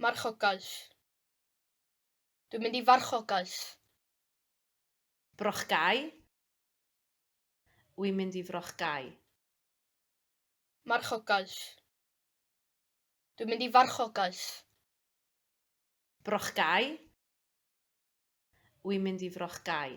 Marchogaeth. Dwi'n mynd i farchogaeth. Brochgau. Wi'n mynd i frochgau. Marchogaeth. Dwi'n mynd i farchogaeth. Brochgau. Wi'n mynd i frochgau.